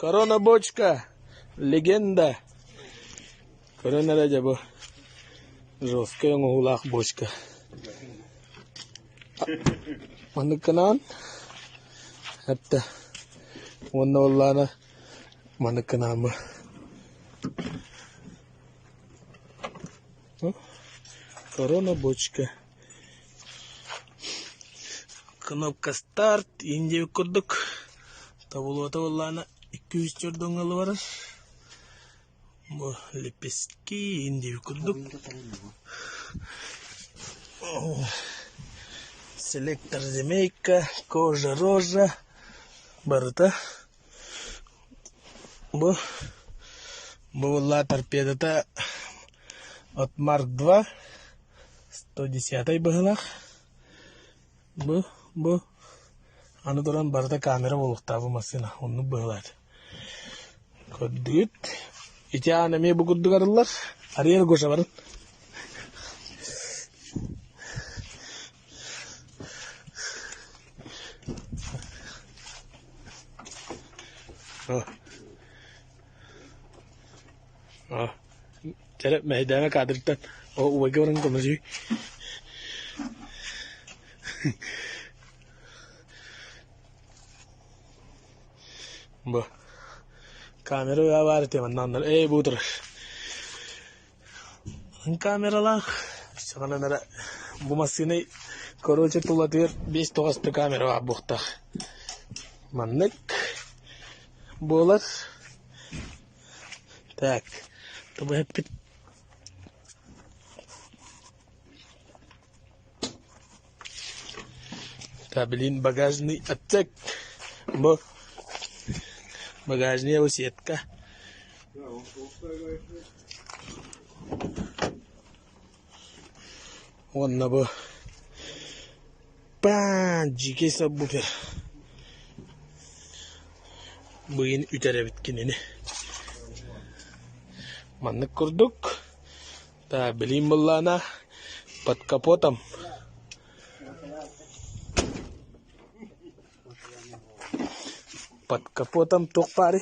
Корона бочка, легенда. Көрөн эрэ дьэ бу жесткай оҥоһуулаах бочка. Манныккынаан эптэ уонна буоллаҕына манныккынаан бу Корона бочка. Кнопка старт иин диэбит курдук табыллыбата буоллаҕына 200 чордоҥҥо ыла барар. Бу лепестки иин диэбит курдук. Селектор змейка, кожа рожа барыта. Бу бу буолла торпедата от Марк 2 110 быһыылаах. Бу бу аны туран барыта камера буолуохтаах бу массыына оннук быһыылаах. Көрдүгүт. Ити аан эмиэ бу курдук арыллар. Арыйар Гоша барын. Чэ, мэһэйдээмэ кадрыттан убайга баран көмөлөһүү. Бу камера баар этэ манна ээ бу турар. Камералаах саҕанан эрэ бу массыына короче тулатыгар биэс тоҕоста камера баар буолуохтаах. Маннык буолар. Так, тобу эппит Так, блин, багажный отсек. Бу багажная бу сетка. Уонна бу паан дьиикэй саббутер. Быйын үтэрэбит кинини. Маннык курдук. Так, билим быллаана под капотом. Под капотом туох баарый?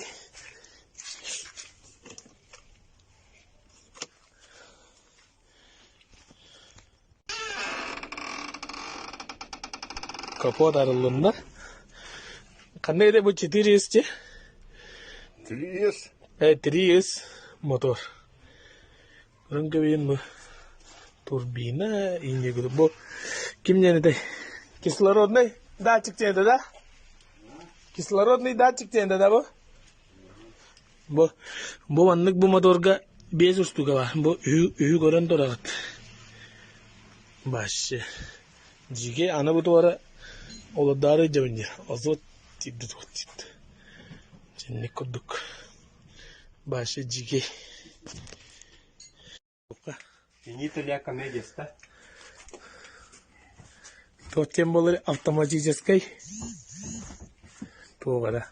Капот арыллынна. Ханна эрэ бу 4S дии? 3S? 3S мотор. Көрөн кэбиһин бу турбина иннигир бу ким диэн этэй? Кислородный датчик диэн этэ да? Кислородный датчик диэн этэ да бу? Бу бу маннык бу моторга биэс устуга бар. Бу үһү, үһү көрөн тураҕыт. Вообще. Дьигэ аны бу туора олордоору дьэбин диир. Азот тиийдэ туох тиийдэ. Дьинник курдук. Вообще дьигэ. Финита ля комедия-ста. Туох диэн буолар автоматическай туох эрэ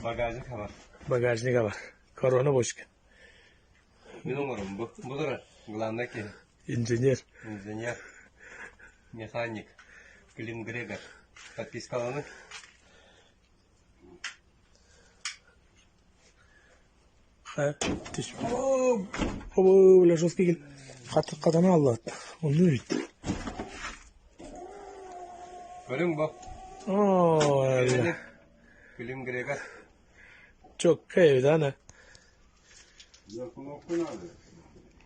Багажник бар. багажнига бар. Корона бочка. Мин оҥорум бу. Бу турар. Главное киһи. Инженер. Инженер. Механик. Клим Грегор. Подпискаланы. Бля, жесткий хатана аллат. Онну бит. Көрүҥ бу. О, Клим Грегор. Чокка эбит ана. За кнопку надо.